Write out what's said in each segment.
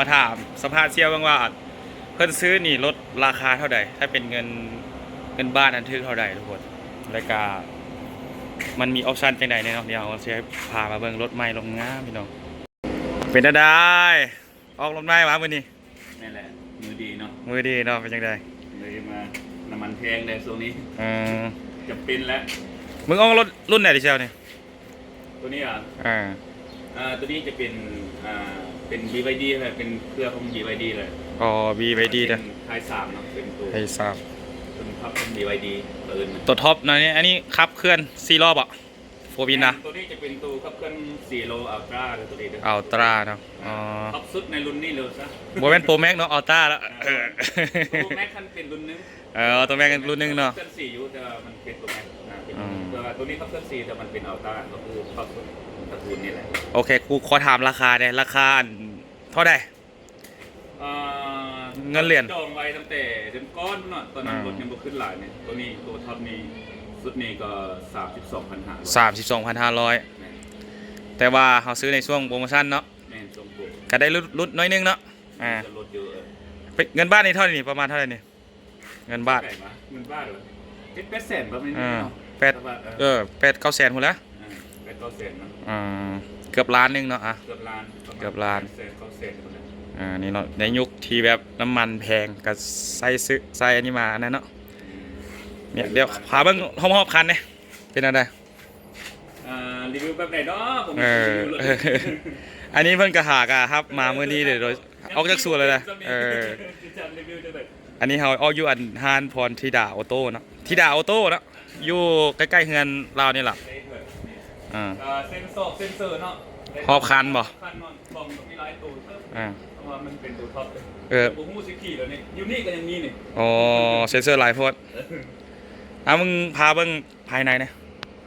ມາຖາມສຳພາດສ່ຽວເບິ່ງວ່າ ເພິ່ນຊື້ນີ້ລົດລາຄາເທົ່າໃດ ຖ້າເປັນເງິນ ເງິນບາດນັ້ນຖືກເທົ່າໃດທຸກຄົນ ແລ້ວກະມັນມີອອບຊັນຈັ່ງໃດແດ່ເນາະ. ດຽວເຮົາຊິພາມາເບິ່ງລົດໃໝ່ລົດງາມພີ່ນ້ອງ. ເປັນແນວໃດ ອອກລົດໃໝ່ຫວາມື້ນີ້? ແມ່ນແຫຼະ ມື້ດີເນາະ ມື້ດີເນາະ. ເປັນຈັ່ງໃດ? ເລີຍມາ ນ້ຳມັນແພງແດ່ຊ່ວງນີ້. ເອີ ຈຳເປັນແຫຼະ. ມຶງອອກລົດລຸ້ນໃດແລ້ວນີ້? ຕົວນີ້ຫວາ? ອ່າ ອ່າ ຕົວນີ້ຈະເປັນ ອ່າ ເປັນ ບີວາຍດີ ແຫຼະ ເປັນເຄື່ອງຂອງ ບີວາຍດີ ແຫຼະ. ອໍ ບີວາຍດີ ເປັນໄທສາມເນາະ ເປັນຕົວໄທສາມ ເປັນຂັບຂອງ ບີວາຍດີ ເອີ້ນຕົວທັອບເນາະ. ອັນນີ້ ອັນນີ້ຂັບເຄື່ອນສີ່ລໍ້ບໍ? ໂຟວິນນະ ຕົວນີ້ຈະເປັນຕົວຂັບເຄື່ອນສີ່ລໍ້ ອັລຕຣາ ຕົວນີ້ເດີ ອັລຕຣາເນາະ. ອໍ ທັອບສຸດໃນລຸ້ນນີ້ເລີຍຊະ ບໍ່ແມ່ນໂປຣແມັກເນາະ ອັລຕຣາລະ. ເອີ ໂປຣແມັກຄັນເປັນລຸ້ນໜຶ່ງ ເອີ ໂຕແມັກລຸ້ນໜຶ່ງເນາະ ເຄື່ອນສີ່ຢູ່ ແຕ່ວ່າມັນເປັນໂຕແມັກນະ ເປັນ ອືມ ແຕ່ວ່າໂຕນີ້ຂັບເຄື່ອນສີ່ ແຕ່ມັນເປັນອັລຕຣາ ກໍຄືຂັບສຸດຕະກູນນີ້ແຫຼະ. ໂອເຄ ກູຂໍຖາມລາຄາແດ່ ລາຄາອັນເທົ່າໃດ? ອ່າ ເງິນຫຼຽນ ຈອງໄວ້ຕັ້ງແຕ່ເດືອນກ່ອນເນາະ ຕອນນັ້ນ ອ່າ ລົດຍັງບໍ່ຂຶ້ນຫຼາຍນີ້. ໂຕນີ້ ໂຕທັອບນີ້ ຊຸດນີ້ກໍສາມສິບສອງພັນຫ້າຮ້ອຍ ສາມສິບສອງພັນຫ້າຮ້ອຍ ແມ່ນ ແຕ່ວ່າເຮົາຊື້ໃນຊ່ວງໂປຣໂມຊັນເນາະ. ແມ່ນ ຊ່ວງໂປຣ ກໍໄດ້ຫຼຸດ ຫຼຸດໜ້ອຍໜຶ່ງເນາະ. ອ່າ ກໍຫຼຸດຢູ່ ເອີ ເປັນເງິນບາດນີ້ເທົ່າໃດນີ້? ປະມານເທົ່າໃດນີ້? ເງິນບາດ ເງິນບາດເອີ ເຈັດແປດແສນປະມານນີ້ເນາະ ແປດ ເອີ ເອີ ແປດເກົ້າແສນພຸ້ນລະ ເອີ ແປດເກົ້າແສນເນາະ. ອ່າ ເກືອບລ້ານໜຶ່ງເນາະ ອ່ະ ເກືອບລ້ານ ເກືອບລ້ານ ປະມານແປດແສນ ເກົ້າແສນພຸ້ນແຫຼະ. ອ່າ ນີ້ເນາະ ໃນຍຸກທີ່ແບບນ້ຳມັນແພງ ກໍໃຊ້ຊື້ ໃຊ້ອັນນີ້ມາອັນນັ້ນເນາະ. ອືມ ນີ້ ດຽວພາເບິ່ງຮອບໆຄັນເດ້ ເປັນແນວໃດ? ອ່າ ຣີວິວແບບໃດເນາະ? ເອີ ອັນນີ້ເພິ່ນກໍຫາກໍຮັບມາມື້ນີ້ເລີຍ ໂດຍ ອອກຈາກສວນເລີຍນະ. ເອີ ອັນນີ້ເຮົາອອກຢູ່ອັນຮ້ານພອນທິດາໂອໂຕ້ເນາະ ທິດາໂອໂຕ້ເນາະ ຢູ່ໃກ້ໆເຮືອນລາວນີ້ລະ. ອ່າ ເຊັນຊອກ ເຊັນເຊີເນາະ ຮອບຄັນບໍ? ຄັນເນາະ ຂອງມີຫຼາຍໂຕເຕີບ ອ່າ ເພາະວ່າມັນເປັນໂຕທັອບເລີຍ. ເອີ ບໍ່ຮູ້ຊິຂີ່ແລ້ວນີ້ ຢູ່ນີ້ກໍຍັງມີນີ້. ອໍ ເຊັນເຊີຫຼາຍໂພດ. ເອີ ອ່າ ມຶງພາເບິ່ງພາຍໃນແດ່.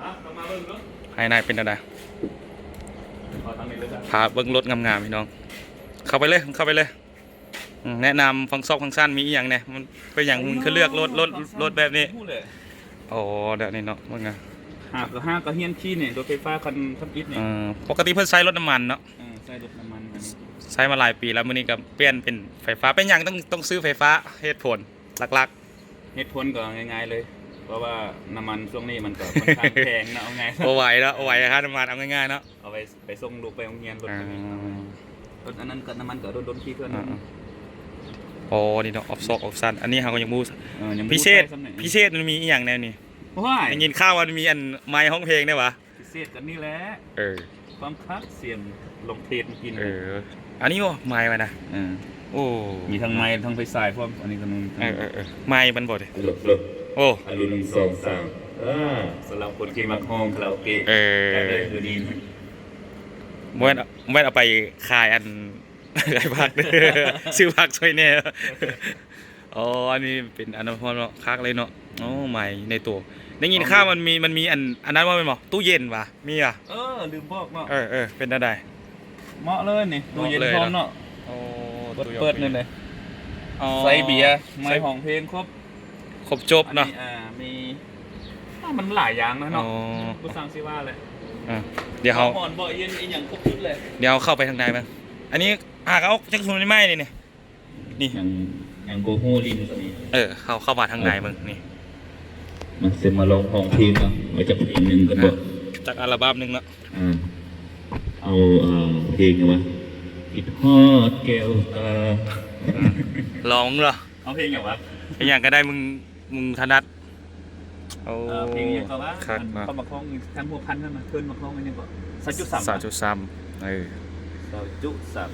ອ່ະ ເຂົ້າມາເບິ່ງເນາະ ພາຍໃນເປັນແນວໃດ? ເຂົ້າທາງນີ້ເລີຍ ພາເບິ່ງລົດງາມໆ ພີ່ນ້ອງ ເຂົ້າໄປເລີຍ ເຂົ້າໄປເລີຍ. ອືມ ແນະນຳຟັງຊອກຟັງຊັນມີອີ່ຫຍັງແດ່? ມັນເປັນຫຍັງ ເປັນຫຍັງຄືເລືອກລົດ ລົດ ລົດແບບນີ້? ຮູ້ແຫຼະ ອໍ ແບບນີ້ເນາະ ເບິ່ງນະ ຫາກໍ ຫາກໍຮຽນຂີ່ນີ້ ລົດໄຟຟ້າຄັນທຳອິດນີ້. ເອີ ປົກກະຕິເພິ່ນໃຊ້ລົດນ້ຳມັນເນາະ. ເອີ ໃຊ້ລົດນ້ຳມັນ ອັນນີ້ໃຊ້ມາຫຼາຍປີແລ້ວ ມື້ນີ້ກໍປ່ຽນເປັນໄຟຟ້າ. ເປັນຫຍັງຕ້ອງ ຕ້ອງຊື້ໄຟຟ້າ? ເຫດຜົນຫຼັກໆ ເຫດຜົນກໍງ່າຍໆເລີຍ ເພາະວ່ານ້ຳມັນຊ່ວງນີ້ມັນກໍຄ່ອນຂ້າງແພງເນາະ ເອົາງ່າຍ ບໍ່ໄຫວເນາະ ບໍ່ໄຫວຄ່ານ້ຳມັນ ເອົາງ່າຍໆເນາະ ເອົາໄປ ໄປສົ່ງລູກໄປໂຮງຮຽນ ລົດ ອືມ ຄັນນີ້ເນາະ ລົດອັນນັ້ນກໍນ້ຳມັນກໍດົນໆຂີ່ເທື່ອໜຶ່ງ. ອໍ ນີ້ເນາະ ອອບຊອກອອບຊັນ ອັນນີ້ເຮົາກໍຍັງບໍ່ ເອີ ຍັງບໍ່ ພິເສດ ພິເສດມັນມີອີ່ຫຍັງແດ່ນີ້? ໂອ້ຍ ໄດ້ຍິນຂ່າວວ່າມີອັນໄມຮ້ອງເພງເດ້ຫວາ? ພິເສດກັນນີ້ແຫຼະ ເອີ ຄວາມຄັກສຽງລອງເທສເມື່ອກີ້ນີ້. ເອີ ອັນນີ້ບໍ່ໄມມັນນະ. ເອີ ໂອ້ ມີທັງໄມທັງໄຟສາຍພ້ອມ ອັນນີ້ກໍມີ. ເອີໆໆ ໄມມັນບໍ່ເດ້. ໂອ້ ອັນນີ້ໜຶ່ງ ສອງ ສາມ ເອີ ສຳລັບຄົນທີ່ມັກຮ້ອງຄາຣາໂອເກະ ເອີ ຢາກໄດ້ຄືນີ້ ບໍ່ແມ່ນ ບໍ່ແມ່ນເອົາໄປຂາຍອັນ ຂາຍຜັກ ຊື້ຜັກຊ່ອຍແດ່. ອໍ ອັນນີ້ເປັນອັນນັ້ນພ້ອມເນາະ ຄັກເລີຍເນາະ. ໂອ້ ໃໝ່ໃນໂຕ ໄດ້ຍິນຂ່າວມັນມີ ມັນມີອັນ ອັນນັ້ນວ່າແມ່ນບໍ່? ຕູ້ເຢັນຫວາ? ມີຫວາ? ເອີ ລືມບອກເນາະ. ເອີໆ ເປັນແນວໃດ? ເໝາະເລີຍນີ້ ຕູ້ເຢັນພ້ອມເນາະ. ໂອ້ ເປີດ ເປີດນັ້ນເດ້ ອໍ ໃສ່ເບຍ ໃສ່ ໄມ້ຮ້ອງເພງຄົບ ຄົບຈົບເນາະ ອັນນີ້ ອ່າ ມີ ອ່າ ມັນຫຼາຍຢ່າງນະເນາະ ອໍ ບໍ່ຊ່າງຊິວ່າແຫຼະ ອ່າ ດຽວເຮົາ ຮ້ອນບໍ່ເຢັນອີ່ຫຍັງຄົບຈຸດເລີຍ ດຽວເຮົາເຂົ້າໄປທາງໃນເບິ່ງ ອັນນີ້ຫາກເອົາຈັກຊຸມໃໝ່ໆນີ້ ນີ້ ຍັງ ຍັງບໍ່ຮູ້ລິ້ນຕົວນີ້ ເອີ ເຂົ້າ ເຂົ້າມາທາງໃນເບິ່ງນີ້ ມາ ຊິມາລອງຮ້ອງເພງເນາະ ວ່າຈັກເພງໜຶ່ງກັນບໍ່ ຈັກອັລບັມໜຶ່ງເນາະ ອ່າ ເອົາ ເອີ ເພງຫຍັງວະ ຄິດຮອດແກ້ວຕາ ອ່າ ລອງເນາະ ເອົາເພງຫຍັງວະ ເພງຫຍັງກໍໄດ້ ມຶງ ມຶງຖະໜັດ ໂອ້ ເອີ ເພງຫຍັງກໍວ່າ ຄັກເນາະ ເຂົາມາຮ້ອງທາງຫົວພັນນັ້ນນະ ເອີ້ນມາຮ້ອງຫຍັງກໍ ສາວຈຸສາມ ສາວຈຸສາມ ເອີ ສາວຈຸສາມ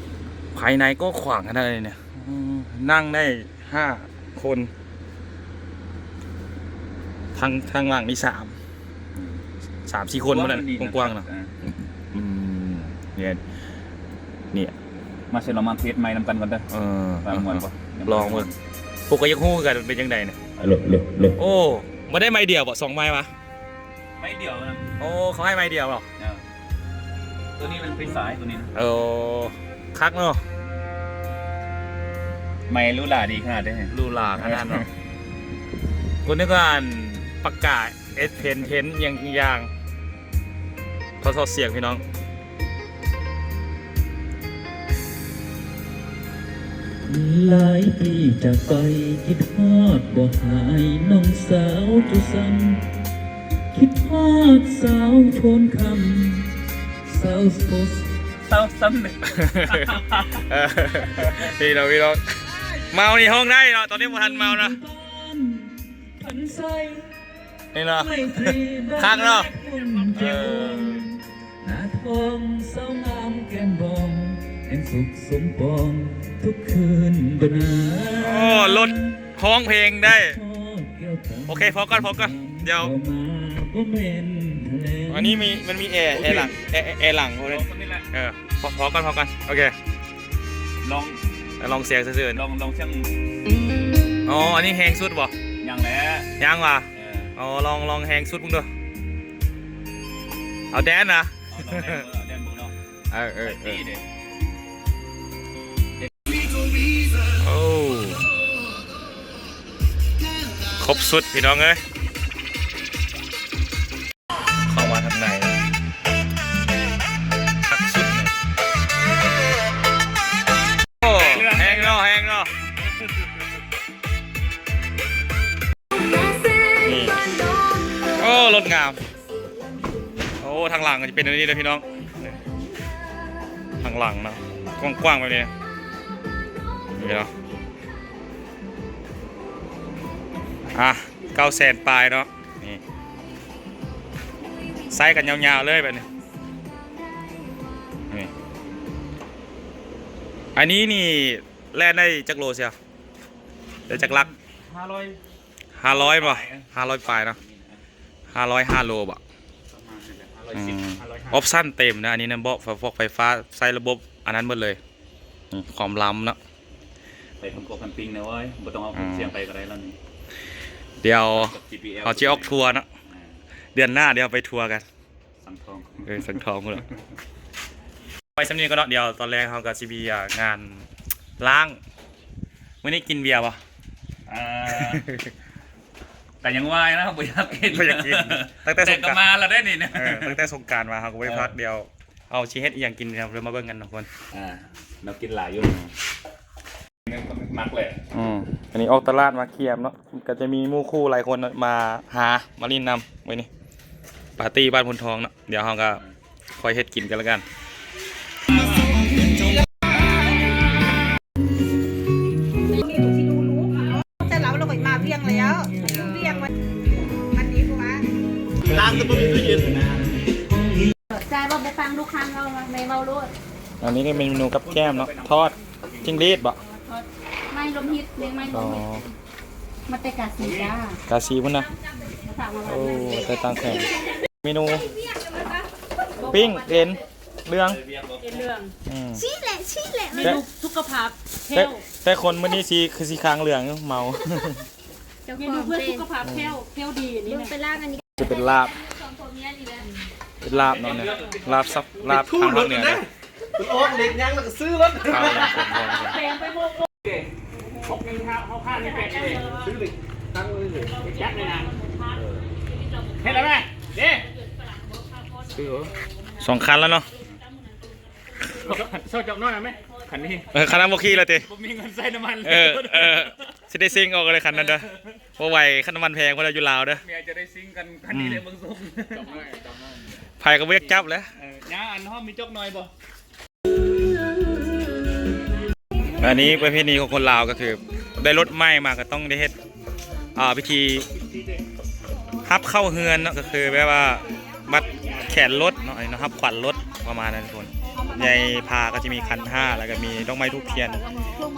ພາຍໃນກວ້າງຂວາງຂະໜາດນີ້ ອືມ ນັ່ງໄດ້ຫ້າຄົນ ທາງ ທາງຫຼັງນີ້ສາມ ສາມສີ່ຄົນ ກວ້າງ ພຸ້ນແຫຼະ ນີ້ນະ ກວ້າງໆເນາະ ອ່າ ອືມ ນີ້ ນີ້ ມາເຊີນ ລອງມາເທສໄມນຳກັນກ່ອນເດີ ເອີ ວ່າມ່ວນບໍ່ ລອງເບິ່ງ ພວກກໍຢາກຮູ້ຄືກັນ ເປັນຈັ່ງໃດນີ້ ໂອ້ ບໍ່ໄດ້ໄມດຽວບໍ່ ສອງໄມວະ ໄມດຽວນະ ໂອ້ ເຂົາໃຫ້ໄມດຽວເນາະ ເອີ ຕົວນີ້ມັນໄຟຟ້າ ຕົວນີ້ນະ ໂອ້ ຄັກເນາະ ໄມຫຼູຫຼາດີຂະໜາດເດ້ ຫຼູຫຼາຂະໜາດເນາະ ກູນຶກວ່າອັນປາກກາ ເອັສ ເພນ ເທັນ ຫຍັງຢ່າງ ຂໍໂທດສຽງພີ່ນ້ອງ ຫຼາຍປີຈາກໄປ ຄິດຮອດບໍ່ຫາຍນ້ອງສາວຈຸສາມ ຄິດຮອດສາວໂທນຄຳ ສາວໂສດ ສາວຊ້ຳ ເອີ ນີ້ເນາະພີ່ນ້ອງ ເມົານີ້ຮ້ອງໄດ້ເນາະ ຕອນນີ້ບໍ່ທັນເມົານະ ນີ້ເນາະ ຄັກເນາະ ເອີ ໂອ້ ລົດຮ້ອງເພງໄດ້ ໂອເຄ ພໍກ່ອນ ພໍກ່ອນ ດຽວ ອັນນີ້ມີ ມັນມີແອ ແອຫຼັງ ແອ ແອຫຼັງ ເອີ ພໍ ພໍກ່ອນ ພໍກ່ອນ ໂອເຄ ລອງ ລອງສຽງຊື່ໆ ລອງ ລອງສຽງ ອໍ ອັນນີ້ແຮງສຸດບໍ່? ຍັງແຫຼະ ຍັງຫວາ? ເອີ ອໍ ລອງ ລອງແຮງສຸດເບິ່ງເດີ ເອົາແດນນະ ເອົາລອງແດນເບິ່ງ ເອົາແດນເບິ່ງເນາະ ເອີ ເອີ ເອີ ໂອ້ ຄົບຊຸດພີ່ນ້ອງເອີຍ. ເຂົ້າມາທາງໃນ ຄັກສຸດເລີຍ ໂອ້ ແຮງເນາະ ແຮງເນາະ ນີ້ ໂອ້ ລົດງາມ ໂອ້ ທາງຫຼັງກໍຈະເປັນແນວນີ້ເດີພີ່ນ້ອງ ທາງຫຼັງເນາະ ກວ້າງໆແບບນີ້ ນີ້ເນາະ ອ່ະ ເກົ້າແສນປາຍເນາະ ນີ້ ໃຊ້ກັນຍາວໆເລີຍແບບນີ້ ນີ້ ອັນນີ້ນີ້ແລ່ນໄດ້ຈັກໂລຊຽວ? ໄດ້ຈັກຫຼັກ? ຫ້າຮ້ອຍ ຫ້າຮ້ອຍບໍ່? ຫ້າຮ້ອຍປາຍເນາະ ຫ້າຮ້ອຍຫ້າໂລບໍ່? ປະມານນັ້ນແຫຼະ ຫ້າຮ້ອຍສິບ ອືມ ຫ້າຮ້ອຍຫ້າ ອອບຊັນເຕັມນະ ອັນນີ້ນະ ເບາະ ພວກໄຟຟ້າ ໃຊ້ລະບົບອັນນັ້ນໝົດເລີຍ ອືມ ຄວາມລ້ຳເນາະ ໄປຄົນໂກຄັມປິງນະເວີຍ ບໍ່ຕ້ອງເອົາເຄື່ອງສຽງໄປກໍໄດ້ແລ້ວນີ້ ດຽວເຮົາຊິອອກທົວເນາະ ອ່າ ເດືອນໜ້າດຽວໄປທົວກັນ ສັງທອງ ເອີ ສັງທອງພຸ້ນແຫຼະ ໄປສ່ຳນີ້ກ່ອນເນາະ ດຽວຕອນແລງເຮົາກໍຊິມີ ອ່າ ງານລ້າງ ມື້ນີ້ກິນເບຍບໍ່? ອ່າ ກໍຍັງວ່ານະ ບໍ່ຢາກກິນ ບໍ່ຢາກກິນ ຕັ້ງແຕ່ ແຕ່ກໍສົງການ ມາແລ້ວເດ້ນີ້ ເອີ ຕັ້ງແຕ່ສົງການມາເຮົາກໍບໍ່ໄດ້ ເອີ ພັກ ດຽວ ເຮົາຊິເຮັດອີ່ຫຍັງກິນ ດຽວມາເບິ່ງກັນເນາະ ທຸກຄົນ ອ່າ ເຮົາກິນຫຼາຍຢູ່ ມັກແຫຼະ ອືມ ອັນນີ້ອອກຕະຫຼາດມາຄຽມເນາະ ກໍຈະມີໝູ່ຄູ່ຫຼາຍຄົນເນາະ ມາຫາ ມາຫຼິ້ນນຳມື້ນີ້ ປາຕີ້ບ້ານໂພນທອງເນາະ ດຽວເຮົາກໍຄ່ອຍເຮັດກິນກັນລະກັນ. ແຕ່ລາວ ລາວກໍມາວຽງແລ້ວ ຢູ່ວຽງ ອັນນີ້ກວ່າ ລ້າງແຕ່ບໍ່ມີຕູ້ເຢັນ ໃຈວ່າບໍ່ຟັງລູກຄ້າເວົ້າ ແມ່ເວົ້າໂລດ ອັນນີ້ກໍເປັນເມນູກັບແກ້ມເນາະ ທອດຈິ້ງຫຼີດບໍ່? ທອດໄມ້ລົມຮິດ ແມງໄມ້ລົມຮິດ ອໍ ມາແຕ່ກາສີຈ້າ ກາສີພຸ້ນນະ ມາຝາກມາ ໂອ້ ແຕ່ຕ່າງແຂວງ ເມນູປີ້ງເອັນເຫຼືອງ ເອັນເຫຼືອງ ອືມ ຊີ້ແຫຼະ ຊີ້ແຫຼະ ເມນູສຸຂະພາບແຂ້ວ ແຕ່ ແຕ່ຄົນມື້ນີ້ຊິ ຄືຊິຄາງເຫຼືອງ ເມົາ ເມນູເພື່ອສຸຂະພາບແຂ້ວ ແຂ້ວດີນີ້ນະ ເບິ່ງໄປລ້າງອັນນີ້ ຈະເປັນລາບ ເປັນລາບເນາະ ເນຍ ລາບສັບ ລາບທາງພາກເໜືອເນຍ ມັນອອກເລກຍັງແລ້ວກໍຊື້ລົດ ເອົາລະ ແປງໄປໝົດ ຫົກໜຶ່ງ ເຮົາ ເຮົາຂ້າງນີ້ແປດເລີຍ ຊື້ເລກຕັ້ງໄວ້ເລີຍ ຈັກໃນນັ້ນ ເຮັດແລ້ວແມ່ ເດ້ ຊື້ ສອງຄັນແລ້ວເນາະ ເຊົາຈອກນ້ອຍເອົາໄໝ ຄັນນີ້ ເອີ ຄັນນັ້ນບໍ່ຂີ່ແລ້ວຕິ ບໍ່ມີເງິນໃຊ້ນ້ຳມັນ ເອີ ເອີ ຊິໄດ້ຊິງອອກເລີຍຄັນນັ້ນເດີ ບໍ່ໄຫວ ຄັນນ້ຳມັນແພງ ເພາະວ່າຢູ່ລາວເດີ ເມຍຈະໄດ້ຊິງກັນ ຄັນນີ້ແຫຼະ ເບິ່ງຊົງ ໃຜກໍບໍ່ຢາກຈັບແຫຼະ ເອີ ຍາອັນຫ້ອມມີຈອກນ້ອຍບໍ່? ອັນນີ້ປະເພນີຂອງຄົນລາວກໍຄື ໄດ້ລົດໃໝ່ມາກໍຕ້ອງໄດ້ເຮັດ ອ່າ ພິທີຮັບເຂົ້າເຮືອນເນາະ ກໍຄືແບບວ່າມັດແຂນລົດເນາະ ອັນນີ້ເນາະ ຮັບຂວັນລົດປະມານນັ້ນທຸກຄົນ ໃນພາກໍຈະມີຂັນຫ້າ ແລ້ວກໍມີດອກໄມ້ທູບທຽນ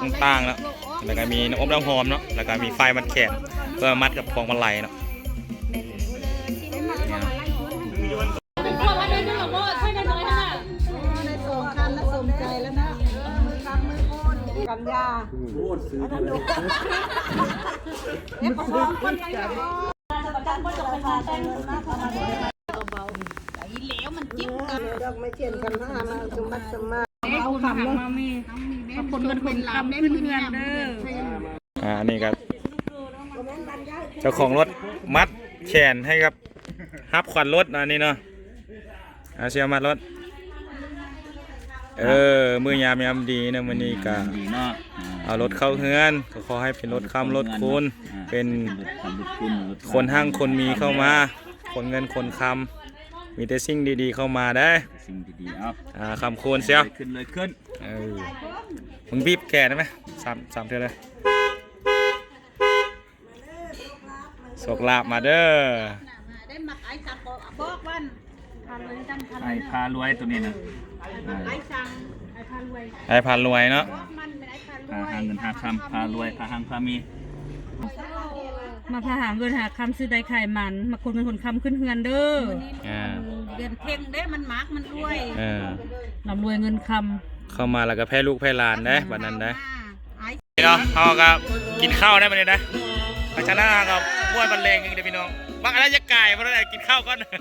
ຕ່າງໆເນາະ ແລ້ວກໍມີນ້ຳອົບນ້ຳຫອມເນາະ ແລ້ວກໍມີຝ້າຍມັດແຂນ ເພື່ອມັດກັບພວງມາໄລເນາະ. ດອກໄມ້ທຽນຂັນຫ້າມາສົມບັດສົມມາ ເອົາຄຳເນາະ ຄົນເງິນຄົນຄຳຂຶ້ນເຮືອນເດີ. ອ່າ ອັນນີ້ກໍເຈົ້າຂອງລົດມັດແຂນໃຫ້ກັບຮັບຂວັນລົດ ອັນນີ້ເນາະ ອາ ເຊຍມັດລົດ ເອີ ມື້ຍາມ ຍາມດີເນາະ ມື້ນີ້ກໍ ຍາມດີເນາະ ອ່າ ເອົາລົດເຂົ້າເຮືອນ ກໍຂໍໃຫ້ເປັນລົດຄ້ຳລົດຄູນ ອ່າ ເປັນ ເປັນລົດຄ້ຳລົດຄູນ ຄົນຮັ່ງຄົນມີເຂົ້າມາ ຄົນເງິນຄົນຄຳ ມີແຕ່ສິ່ງດີໆເຂົ້າມາເດີ ສິ່ງດີໆ ເອົາ ອ່າ ຄຳຄູນເຊຍ ຂຶ້ນເລີຍ ຂຶ້ນ ເອີ ມຶງບີບແກໄດ້ໄໝ ສາມ ສາມເທື່ອເລີຍ. ໂຊກລາບມາເດີ ໄດ້ມັກອ້າຍສັກ ບອກວ່າ ອ້າຍພາລວຍ ໂຕນີ້ນະ ອ້າຍສັກ ອ້າຍພາລວຍ ອ້າຍພາລວຍເນາະ ບອກມັນເປັນອ້າຍພາລວຍ ພາຫາເງິນຫາຄຳ ພາລວຍ ພາຮັ່ງພາມີ ມາພາຫາເງິນຫາຄຳ ຊື້ໄດ້ຂາຍໝານ ມາຂົນເງິນຂົນຄຳຂຶ້ນເຮືອນເດີ ອ່າ ເດືອນເພັງເດ້ ມັນໝາກມັນລວຍ ເອີ ລ່ຳລວຍເງິນຄຳ ເຂົ້າມາແລ້ວກໍແຜ່ລູກແຜ່ຫຼານເດ້ ບັດນັ້ນເດ້. ເນາະ ເຮົາກໍກິນເຂົ້າໄດ້ບັດນີ້ນະ ຫຼັງຈາກນັ້ນເຮົາກໍມ່ວນບັນເລງອີກເດີພີ່ນ້ອງ ບັກອັນນັ້ນຢ່າກາຍ ບັກອັນນັ້ນກິນເຂົ້າກ່ອນ ຕອນນີ້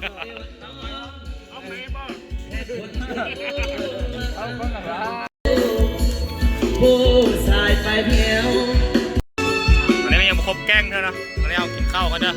ມັນຍັງບໍ່ຄົບແກ້ງເທື່ອເນາະ ຕອນນີ້ເຮົາກິນເຂົ້າກ່ອນເດີ.